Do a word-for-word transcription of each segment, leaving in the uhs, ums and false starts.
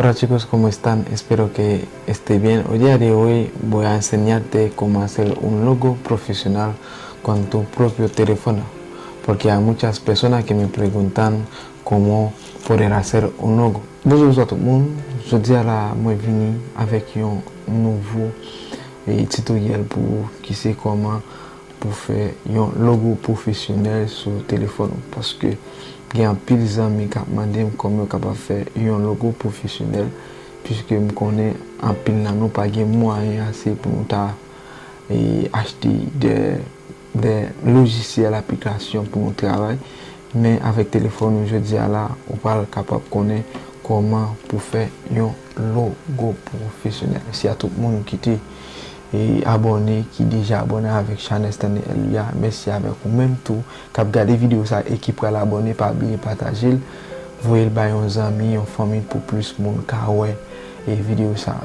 Hola chicos, ¿cómo están? Espero que esté bien. Hoy día de hoy voy a enseñarte cómo hacer un logo profesional con tu propio teléfono, porque hay muchas personas que me preguntan cómo poder hacer un logo. Bonjou tout moun, jodi a la mwen vini avèk yon nouvo eh, tutoriel pou ou ki se kòman pou fè yon logo pwofesyonèl sou telefòn ou. Paske gen anpil zanmi k ap mande m kòman yo kapab fè yon logo pwofesyonèl, piske m konnen anpil nan nou pa gen mwayen ase pou nou ta e, achte de, de lojisyèl, aplikasyon pou nou travay. Men avèk telefòn ou jodi a la, ou pral kapab konnen kòman pou fè yon logo pwofesyonèl. Mèsi a tout moun ki te e, abòne, ki deja abòne avèk chanèl Stanley L V A. Mèsi avèk ou menm tou k ap gade videyo sa e ki pral abòne, pa bliye pataje l, voye l bay yon zanmi, yon fanmi pou plis moun ka wè e, videyo sa.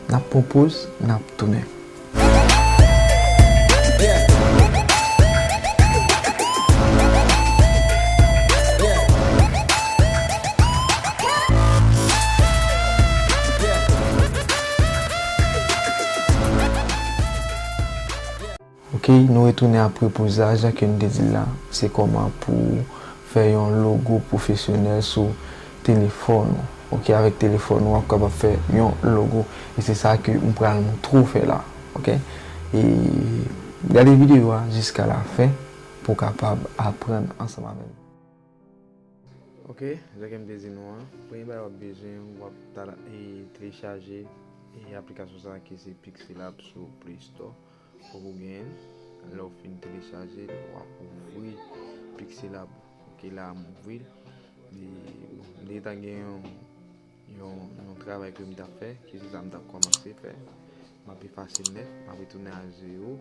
N ap pran poz, n ap tounen. Ok, nou retounen apre poz la, jan ke n te di l la, se kòman pou fè yon logo pwofesyonèl sou telefòn ou. Ok, avèk telefòn ou, w ap kapab fè yon logo. E se sa ke m pral montre w fè la. Ok? E gade videyo a jiska la fen pou w kapab aprann ansanm avè m. Ok, jan ke m te di nou an, premye bagay w ap bezwen, w ap ta e telechaje e aplikasyon sa a ki se Pixelab sou Play Store. Fòk ou genyen l. Lè w fin telechaje l, w ap ouvri Pixelab. Ok, la a m ouvri l. Li, bon, m deja gen yon, yon, yon travay ke m t ap fè, ki se sa m t ap kòmanse fè. M ap efase l nèt, m ap retounen a zewo,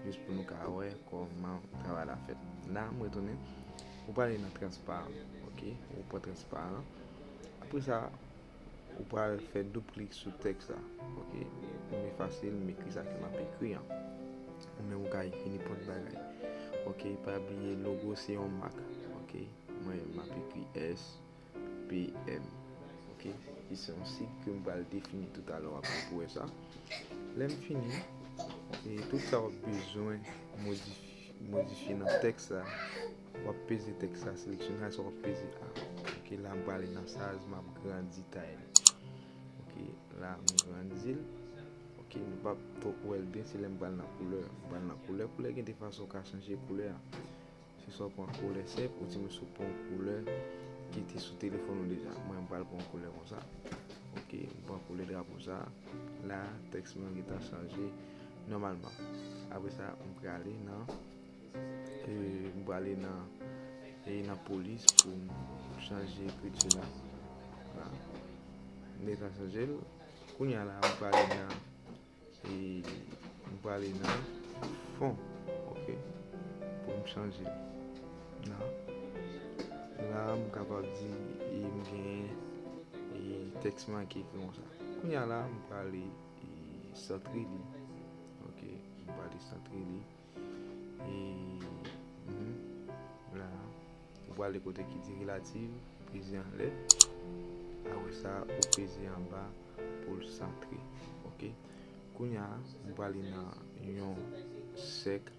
jis pou nou ka wè kòman travay la fèt. La, m retounen. Ou prale nan transparan, ok? Ou pran transparan. Apre sa, ou pral fè doub klik sou tèks la. Ok, m efase l, m ekri sa ke m ap ekri an. Ou menm ou ka ekri nenpòt bagay. Ok, pa bliye logo se yon mak. Ok, mwen m ap ekri S P M. Ok, ki se yon sig ke m pral defini toutalè apre pou wè sa. Lè m fini, e tout sa w ap bezwen modifye, modifye nan tèks la, w ap peze tèks la, seleksyone sa, w ap peze A. Ok, la m prale nan size, m ap grandi tay li. Ok, la m grandi l. Ok, nou p ap twò wè l byen, se lè m pral nan koulè. M pral nan koulè, koulè gen de fason w ka chanje koulè a. Se swa w pran koulè senp, ou di m si w pran yon koulè ki te sou telefòn ou deja. Mwen, m pral pran yon koulè konsa. Ok, m pran koulè drapo sa. La, tèks mwen gentan chanje nòmalman. Apre sa, m prale nan, e, m prale nan, e, nan polis pou m chanje ekriti la. La. M gentan chanje l. Kounye a la, m prale nan, e, m prale nan fon, ok, pou m chanje l. La, la, m kapab di, e, m genyen, e, tèks mwen ki ekri konsa. Kounye a la, m prale, e, santre li. Ok, m prale santre li. E, mhm, la, ou prale kote ki di relative, peze anlè. Apre sa, ou peze anba pou l santre. Ok. Kounye a, m prale nan yon sèk.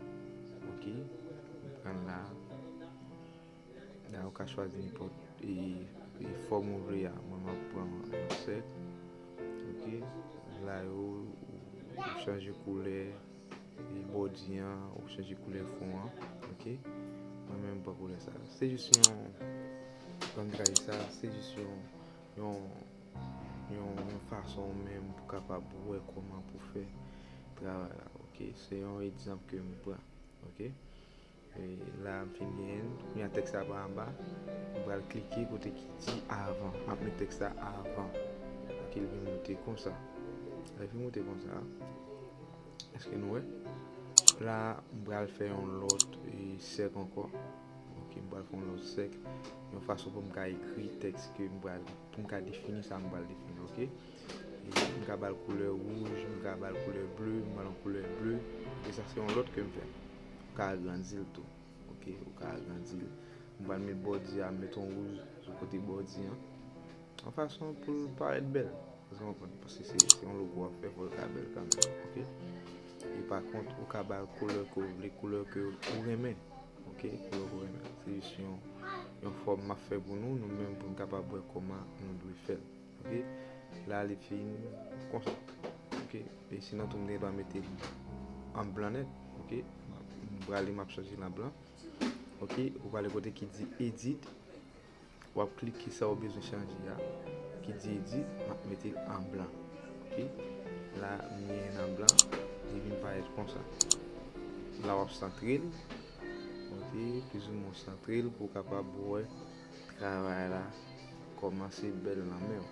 Ok. M pran la. La, ou ka chwazi nenpòt e, e fòm ou vle a. Mwen, m ap pran yon sèk. Ok. La, yo, ou chanje koulè e bòdi an, ou chanje koulè fon an. Ok. Mwen menm, m pran koulè sa. Se jis yon, ban m di sa, se jis yon, yon, yon, yon fason ou menm pou kapab wè kòman pou fè travay la. Ok. Se yon egzanp ke m pran. Ok. E la, m fin genyen l. Kounye a tèks la pa anba. M pral klike kote ki di avan. M ap met tèks la avan. Ok, l vin moute konsa. Lè l vin moute konsa, èske nou wè? La, m pral fè yon lòt e, sèk ankò. Ok, m pral fè yon lòt sèk. Yon fason pou m ka ekri tèks ke m pral, pou m ka defini sa m pral defini, ok? E m ka ba l koulè wouj, m ka ba l koulè ble, m ba l yon koulè ble. E sa se yon lòt ke m fè. Ou ka agrandi l tou. Ok, ou ka agrandi l. M pral met bòdi a, m met yon wouj sou kote bòdi an. yon fason pou l parèt bèl. Ou konprann? Paske se se yon logo w ap fè, fò l ka bèl kanmenm, oke? E pa kont, ou ka ba l koulè ke w vle, koulè ke ou renmen, oke? Koulè ke w renmen. Se jis yon, yon fòm m ap fè pou nou, nou menm pou n kapab wè kòman nou dwe fè l, oke? La, li fin konsa, oke? E sinon tou, m te dwa mete l an blan nèt, oke? M prale, m ap chanje l an blan, oke? Ou prale kote ki di edit, w ap klike sa w bezwen chanje a, ki di edit, m ap mete l an blan. Oke? La, m genyen l an blan, li vin parèt konsa. La, w ap santre l, oke, plizoumwen w santre l pou w kapab wè travay la kòmanse bèl nan men w.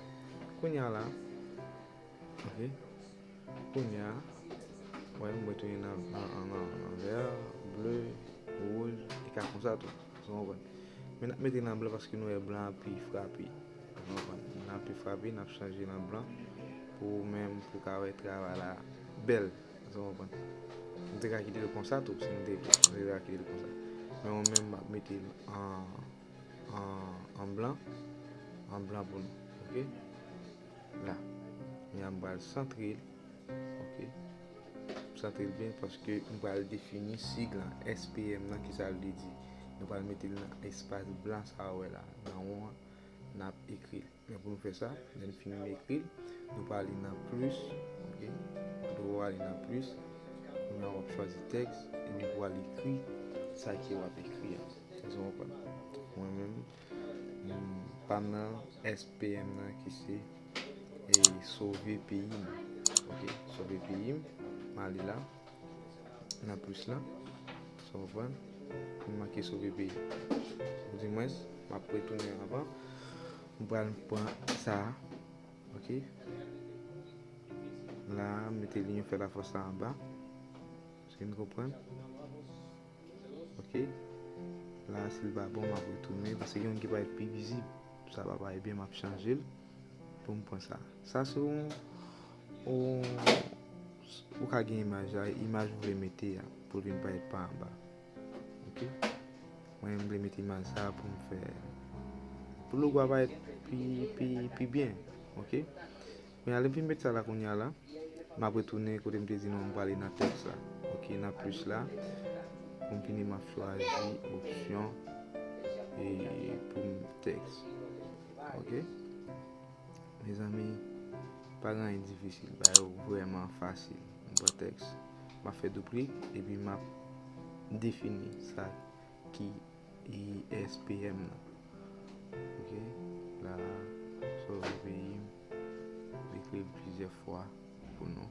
Kounye a la, oke? Kounye a, wè, mwen tounen nan, nan, nan, nan vè, ble, wouj, e ka konsa tou. Ou konprann? Men n ap mete nan blan paske nou wè blan an pi frape. Ou konprann? Blan an pi frape, n ap chanje nan blan pou ou menm, pou w ka wè travay la bèl. Ou konprann? M te ka kite l konsa tou, si m te vle, m te ka kite l konsa. Men mwen menm, m ap mete l an, an, an blan, an blan pou nou. Oke? La. Kounye a m pral santre l. Oke? M santre l byen paske m pral defini sig lan, S P M nan, kisa l vle di. Nou pral mete l nan espas blan sa a w wè la, nan won an, n ap ekri l. Men pou nou fè sa, lè n fin ekri l, nou prale nan plis, oke? Nou prale nan plis, kounye a w ap chwazi tèks, epi pou w al ekri sa ke w ap ekri a. Èske w konprann? Mwen menm, m, pa m nan S P M nan ki se, e, sove peyi m. Oke, sove peyi m, m ale la, nan plis la, sa w konprann, m make sove peyi. Ou di mwens, m ap retounen anvan, m pral pran sa a, oke? La, m mete linyon fè lafòs la anba, èske n konprann? Oke. La, si l pa bon, m ap retounen, paske gen youn ki parèt pi vizib. Sa pa parèt byen, m ap chanje l pou m pran sa. Sa se yon, yon, ou ka gen imaj la, imaj ou vle mete a, pou l vin parèt pa anba. Oke? Mwen, m vle mete imaj sa pou m fè, pou logo a parèt pi, pi, pi byen. Oke? Men lè m fin met sa la kounye a la, m ap retounen kote m te di nou m prale nan tèks la. Oke, nan plis la, pou m fini m ap chwazi opsyon e pou m tèks. Oke? Mezanmi, pa gen anyen difisil, bagay yo vrèman fasil. M pran tèks, m ap fè doub klik, epi m ap defini sa ki E S P M nan. Oke, la, sove peyi m, m ekri l plizyè fwa pou nou.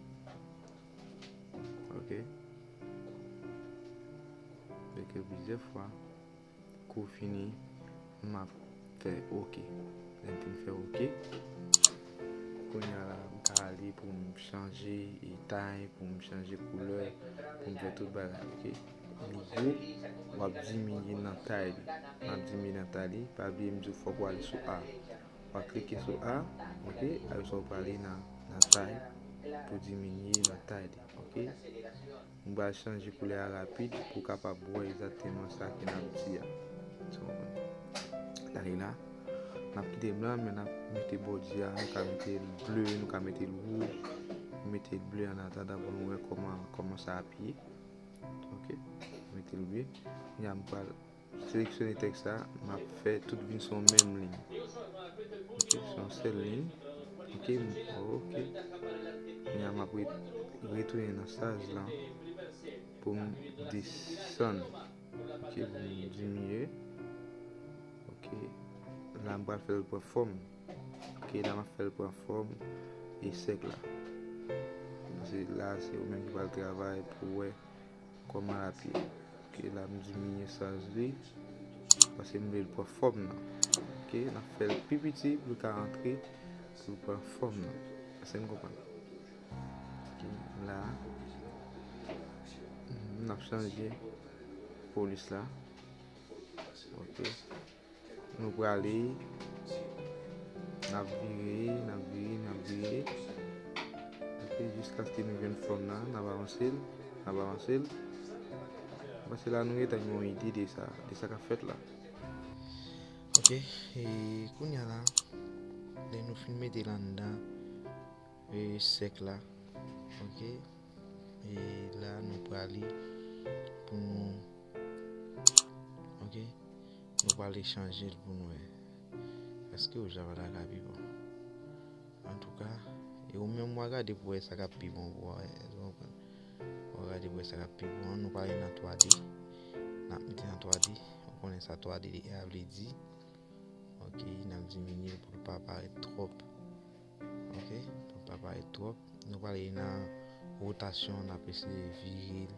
Oke, m ekri l plizyè fwa. Kou fini, m ap fè oke. Lè m fin fè oke, kounye a la, m ka ale pou m chanje e tay, pou m chanje koulè, pou m fè tout bagay, oke? Li gwo, w ap diminye nan tay li. M ap diminye nan tay li. Pa bliye m di w fòk w ale sou A. W ap klike sou A, oke? Apre sa, w prale nan, nan tay pou diminye nan tay li, oke? M pral chanje koulè a rapid pou w kapab wè egzakteman sa ke n ap di a. Ou konprann? Gade la. N ap kite blan, men n ap mete bòdi a, nou ka mete l ble, nou ka mete l wouj. Mete l ble an atandan pou nou wè kòman, kòman sa ap ye. Oke, mete l ble. Kounye a m pral seleksyone tèks la, m ap fè tout vin sou yon menm liy. Oke, sou yon sèl liy. Oke, m, oke. Kounye a m ap re-, retounen nan saz lan pou m desann. Oke, pou m diminye. Oke, la m pral fè l pran fòm. Oke, la m ap fè l pran fòm e sèk la. Paske la, se ou menm ki pral travay pou wè kòman l ap ye. Oke, la m diminye saz li, paske m vle l pran fòm nan. Oke, n ap fè l pi piti pou l ka rantre, pou l pran fòm nan. Èske n konprann? Oke, la, n ap chanje polis la. Oke. Nou prale, n ap vire, n ap vire, n ap vire. Oke, jiskaske nou jwenn fòm nan, n ap avanse l, n ap avanse l. Paske la nou gentan gen yon ide de sa, de sa k ap fèt la. Oke, e kounye a la, Lè nou fin mete l anndan, e, sèk la, ok, e la nou prale pou nou, ok, nou prale chanje l pou nou wè èske wouj la pa ta ka pi bon. Antouka, e ou menm w a gade pou wè sa k ap pi bon pou ou, w konprann? W a gade pou wè sa k ap pi bon. Nou prale nan twa D. N ap mete nan twa D. Ou konnen sa twa D a vle di. Ok, n ap diminye l pou l pa parèt twòp. Ok, pou l pa parèt twòp. Nou prale nan wotasyon, n ap eseye vire l.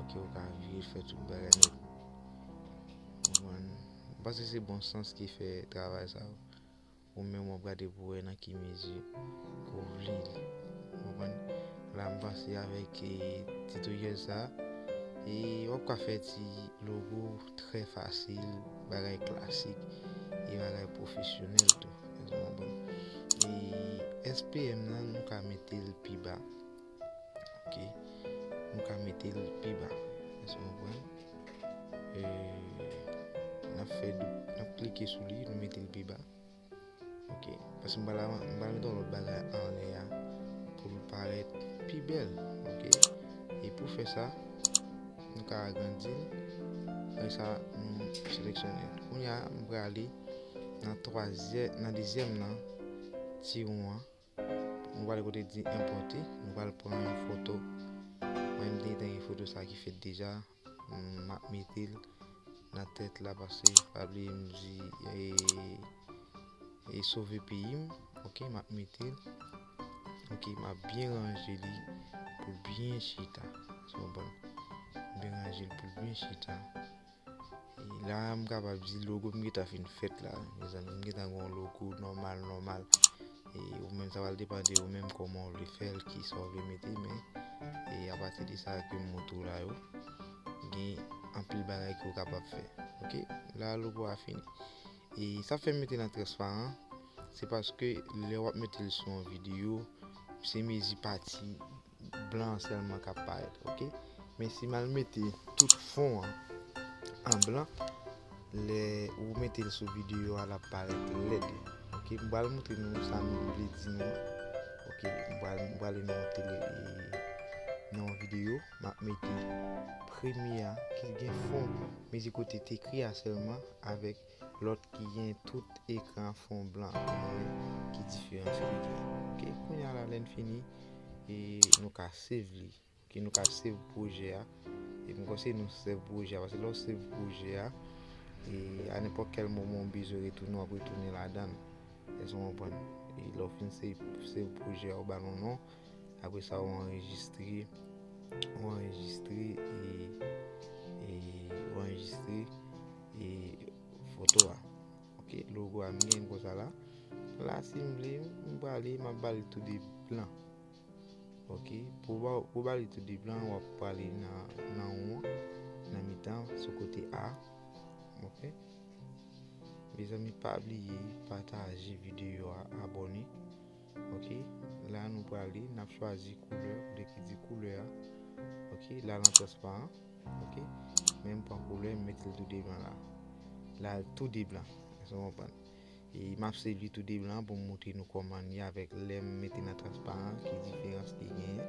Ok, ou ka vire l, fè tout bagay nèt. Ou konprann? M panse se bon sans ki fè travay sa yo. Ou menm w ap gade pou wè nan ki mezi ke w vle li. Ou konprann? La, m panse avèk, e, tutorial sa, e w ap ka fè ti logo trè fasil, bagay klasik, e bagay pwofesyonèl tou. Èske w konprann? E S P M nan, nou ka mete l pi ba. Ok. Nou ka mete l pi ba. Èske w konprann? E, n ap fè dou-, n ap klike sou li, nou mete l pi ba. Ok. Paske m pral, m pral mete yon lòt bagay anlè a pou l parèt pi bèl. Ok. E pou fè sa, nou ka agrandi l. Apre sa, nou seleksyone l. Kounye a, m prale nan twazyè-, nan dezyèm nan, ti won an. Nou prale kote di enpòte. Nou pral pran yon foto. Mwen, m te gentan gen foto sa ki fèt deja. M ap mete l nan tèt la paske pa bliye m di, e, e sove peyi m. Ok, m ap mete l. Ok, m ap byen ranje li pou l byen chita. Èske w konprann? Byen ranje l pou l byen chita. E la, m kapab di logo m gentan fin fèt la, mezanmi. M gentan gen yon logo nòmal, nòmal. E ou menm, sa pral depann de ou menm kòman w vle fè l, kisa w vle mete, men, e apati de sa ke m montre w la yo, gen anpil bagay ke w kapab fè. Ok? La, logo a fini. E sa fè m mete nan transparan, se paske lè w ap mete l sou yon videyo, se mezi pati blan an sèlman k ap parèt, ok? Men si m al mete tout fon an an blan, lè ou mete l sou videyo a, l ap parèt lèd, ok? M pral montre nou sa m vle di nou an, ok? M pral, m prale nan yon tele, e, nan yon videyo, m ap mete premye a ki gen fon, mezi kote t ekri a sèlman avèk lòt ki gen tout ekran fon blan pou nou wè ki diferans ki gen. Ok, kounye a la, lè n fini, e nou ka save li. Ok, nou ka save pwojè a. E m konseye nou save pwojè a, paske lè w save pwojè a, e a nenpòt kèl moman w bezwen retounen, w ap retounen ladan l. Èske w konprann? E lè w fin save, save pwojè a, w ba l yon non. Apre sa, w anrejistre, w anrejistre, e, e, w anrejistre, e, foto a. Ok, logo a m gen konsa la. La, si m vle, m prale, m ap ba li tou de blan. Ok, pou ba, pou ba li tou de blan, w ap prale nan, nan won, nan mitan, sou kote A. Ok. Mezanmi, pa bliye pataje videyo a, abòne. Ok, la nou prale, n ap chwazi koulè, kote ki di koulè a. Ok, la nan transparan. Ok, men m pran koulè, m mete l tou de blan la. La, tou de blan. Èske w konprann? E m ap save li tou de blan pou m montre nou kòman l ye avèk lè m mete nan transparan, ki diferans li genyen.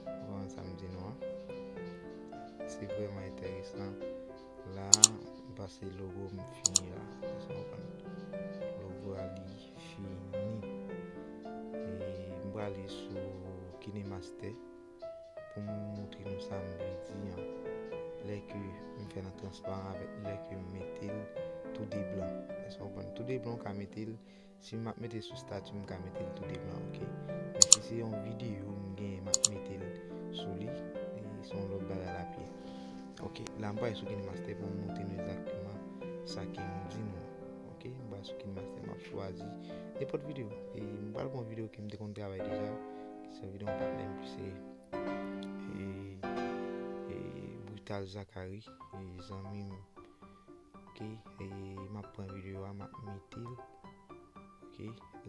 Ou konprann sa m di nou an? Se vrèman enteresan. La, m pase logo m fini la. Èske w konprann? Logo a li fini. E m prale sou KineMaster pou m montre nou sa m vle di an. Lè ke m fè nan transparan avèk lè ke m mete l tou de blan. Èske w konprann? Tou de blan, w ka mete l, si m ap mete sou stati, m ka mete l tou de blan, ok? Men si se yon videyo m genyen, m ap mete l sou li, e se yon lòt bagay l ap ye. Ok, la m prale sou KineMaster pou m montre nou egzakteman sa ke m di nou an. Ok, m prale sou KineMaster, m ap chwazi nenpòt videyo. E m pral pran videyo ke m te konn travay deja, ki se videyo yon patnè m ki se, e, e, Brutal Zachary, e, zanmi m. Ok, e m ap pran videyo a, m ap mete l. Ok,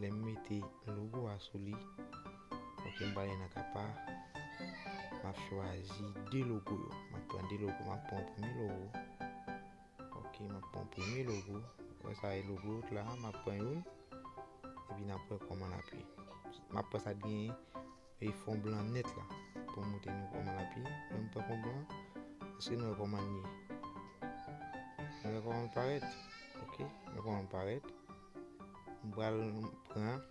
lè m mete logo a sou li, ok, m prale nan kapa, m ap chwazi de logo yo. M ap pran de logo, m ap pran premye logo. Ok, m ap pran premye logo. Wè sa e logo la, m ap pran youn. vin ap wè kòman l ap ye. M ap pran sa k genyen e fon blan nèt la pou m montre nou kòman l ap ye. Men m pran fon blan, èske nou wè kòman l ye? Nou wè kòman l parèt? Ok, nou wè kòman l parèt. M pral pran,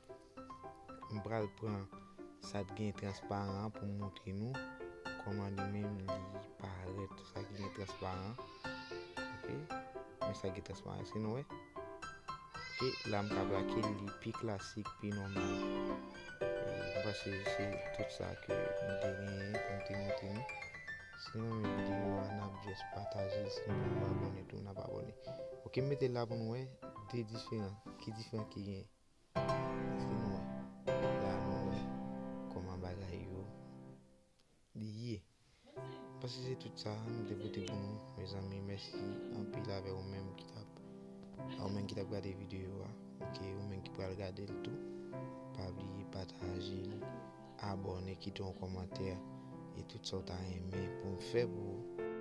m pral pran sa k gen transparan an pou m montre nou kòman li menm li parèt. Sa ki gen transparan, ok? Men sa ki gen transparan, èske nou wè? Ok, la m ka plake l, li pi klasik, pi nòmal. E, m panse se tout sa ke m te genyen pou m te montre nou. Si nou renmen videyo a, n ap just pataje l. Si nou poko abòne tou, n ap abòne. Ok, m mete l la pou nou wè de diferan. Ki diferan ki genyen? Èske nou wè? La nou wè kòman bagay yo li ye. Paske se tout sa m te pote pou nou, mezanmi. Mèsi anpil avè ou menm ki t ap, ou menm ki t ap gade videyo a. Ok, ou menm ki pral gade l tou. Pa bliye pataje l, abòne, kite yon kòmantè e tout sa w ta renmen pou m fè pou ou.